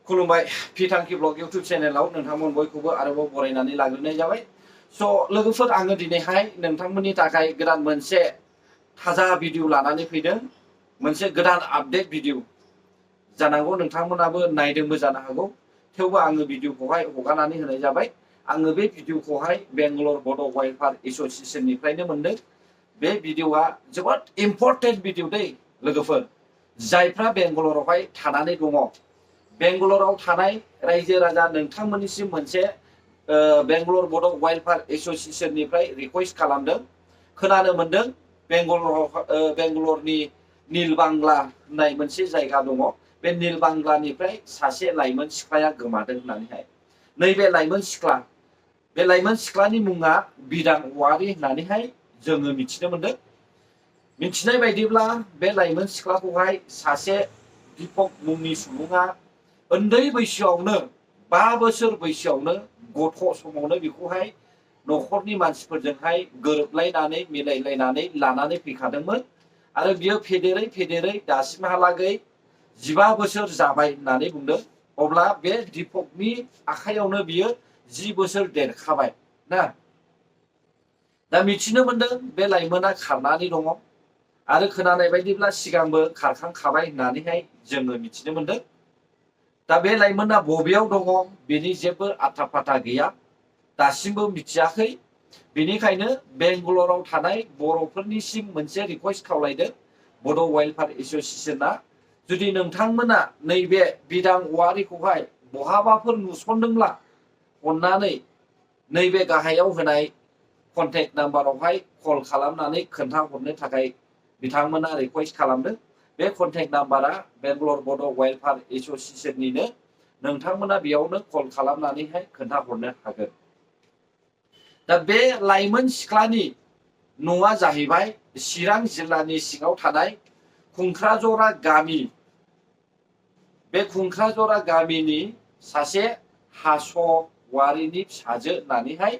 खुलुमबाय फिथांखि ब्लग इउट्यूब चेनेलाव नोंथांमोन बयखौबो आरोबाव बरायनानै लाग्रोनाय जाबाय। स' लोगोफोर आङो दिनैहाय नोंथांमोननि थाखाय गोदान मोनसे थाजा भिडिअ लानानै फैदों। मोनसे गोदान आपडेट भिडिअ जानांगौ नोंथांमोनाबो नायदोंबो जानो हागौ। थेवबो आङो भिडिअखौहाय हगारनानै होनाय जाबाय। आङो बे भिडिअखौहाय बेंगलर बड' वाइल्डलाइफ एस'सिएशननिफ्रायनो मोनदों। बे भिडिअआ जोबोद इम्परटेन्ट भिडिअ दै लोगोफोर, जायफ्रा बेंगलरावहाय थानानै दङ। बेंगलराव थानाय रायजो राजा नोंथांमोननिसिम मोनसे बेंगलर बड' वाइल्डलाइफ एस'सिएशननिफ्राय रिक्वेस्ट खालामदों। खोनानो मोनदों बेंगलरनि नीलबांला होननाय मोनसे जायगा दङ। बे नीलबांलानिफ्राय सासे लाइमोन सिख्लाया गोमादों होननानैहाय। नैबे लाइमोन सिख्ला, बे लाइमोन सिख्लानि मुङा बिदां औवारि होननानैहाय जोङो मिथिनो मोनदों। मिथिनाय बायदिब्ला बे लाइमोन सिख्लाखौहाय सासे दीपक मुंनि सुबुङा उन्दै बैसोआवनो 5 बोसोर बैसोआवनो गथ' समावनो बेखौहाय न'खरनि मानसिफोरजोंहाय गोरोबलायनानै मिलायलायनानै लानानै फैखादोंमोन। आरो बियो फेदेरै फेदेरै दासिमहालागै 15 बोसोर जाबाय होननानै बुंदों। अब्ला बे दीपकनि आखाइयावनो बियो 10 बोसोर देरखाबाय ना। दा मिथिनो मोनदों बे लाइमोना खारनानै दङ आरो खोनानाय बायदिब्ला सिगांबो खारखांखाबाय होननानैहाय जोङो मिथिनो मोनदों। दा बे लाइमोना बबेयाव दङ बेनि जेबो आथा फाथा गैया, दासिमबो मिथियाखै। बेनिखायनो बेंगलराव थानाय बर'फोरनिसिम मोनसे रिक्वेस्ट खावलायदों बड' वाइल्डलाइफ एस'सिएशना। जुदि नोंथांमोना नैबे बिदां औवारिखौहाय बहाबाफोर नुसनदोंब्ला अन्नानै नैबे गाहायाव होनाय कन्टेक्ट नाम्बारावहाय कल खालामनानै खोन्थाहरनो थाखाय बिथांमोना रिक्वेस्ट खालामदों। बे कन्टेक्ट नाम्बारा बेंगलर बड' वाइल्डलाइफ एस'सिएशननिनो। नोंथांमोना बेयावनो कल खालामनानैहाय खोन्थाहरनो हागोन। दा बे लाइमोन सिख्लानि न'आ जाहैबाय चिरां जिल्लानि सिङाव थानाय खुंख्राजरा गामि। बे खुंख्राजरा गामिनि सासे हास'वारिनि फिसाजो होननानैहाय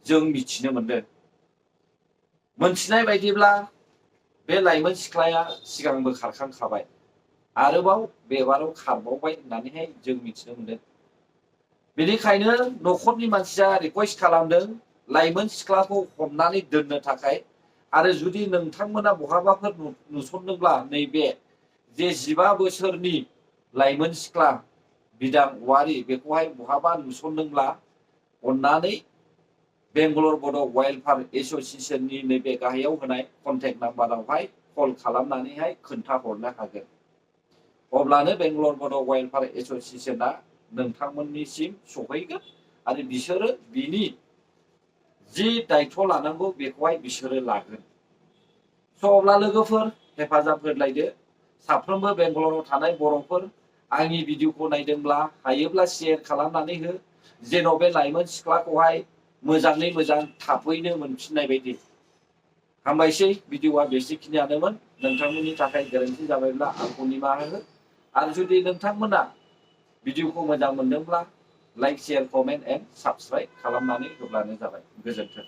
जों मिथिनो मोनदों। मोनथिनाय बायदिब्ला बे लाइमोन सिख्लाया सिगांबो खारखांखाबाय, आरोबाव बेबाराव खारबावबाय होननानैहाय जों मिथिनो मोनदों। बेनिखायनो न'खरनि मानसिया रिक्वेस्ट खालामदों लाइमोन सिख्लाखौ हमनानै दोननो थाखाय। आरो जुदि नोंथांमोना बहाबाफोर नुसनदोंब्ला नैबे जे 15 बोसोरनि लाइमोन सिख्ला बिदां औवारि बेखौहाय बहाबा नुसनदोंब्ला अन्नानै बेंगलर बड' वाइल्डलाइफ एस'सिएशननि नैबे गाहायाव होनाय कन्टेक्ट नाम्बारावहाय कल खालामनानैहाय खोन्थाहरनो हागोन। अब्लानो बेंगलर बड' वाइल्डलाइफ एस'सिएशना नोंथांमोननिसिम सहैगोन आरो बिसोरो बिनि जि दायथ' लानांगौ बेखौहाय बिसोरो लागोन। स' अब्ला लोगोफोर हेफाजाब होलायदो। साफ्रोमबो बेंगलराव थानाय बर'फोर आंनि भिडिअखौ नायदोंब्ला हायोब्ला शेयार खालामनानै हो, जेन' बे लाइमोन सिख्लाखौहाय मोजाङै मोजां थाबैनो मोनफिननाय बायदि। हामबायसै, भिडिअआ बेसेखिनियानोमोन। नोंथांमोननि थाखाय गोरोन्थि जाबायब्ला आंखौ निमाहा हो। आरो जुदि नोंथांमोना भिडिअखौ मोजां मोनदोंब्ला like, share, comment and subscribe खालामनानै होब्लानो जाबाय। गोजोन्थों।